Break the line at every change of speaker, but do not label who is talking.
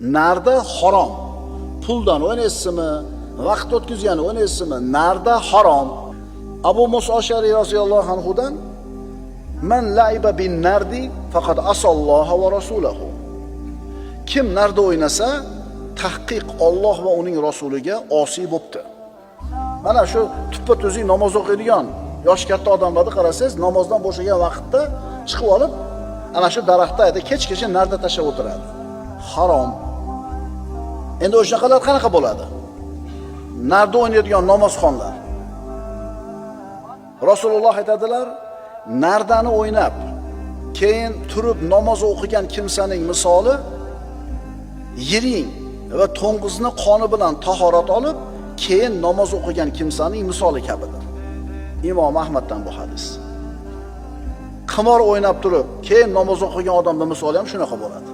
Narda harom. Puldan o'ynaysizmi, vaqt o'tkazgani o'ynaysizmi, narda harom. Abu Musa Ashari roziyallohu anhudan Man laiba bin nardi faqat asalloha va rasulahu. Kim narda o'ynasa, tahqiq Alloh va uning rasuliga osiy bo'pti. Mana shu tuppa tuzuk namoz o'qiydigan yosh katta odamlarni qarasangiz, namozdan bo'shagan vaqtda chiqib olib, ana shu daraxtda ayda kechgacha narda tashlab o'tiradi. Harom. Endi o'shanaqalar qanaqa bo'ladi? Narda o'ynaydigan namozxonlar. Rasululloh aytadilar, nardani o'ynab, keyin turib namoz o'qigan kimsaning misoli yiring va to'ng'izni qoni bilan tahorat olib, keyin namoz o'qigan kimsaning misoli kabidir. Imom Ahmaddan bu hadis. Qimor o'ynab turib, keyin namoz o'qigan odamning misoli ham shunaqa bo'ladi.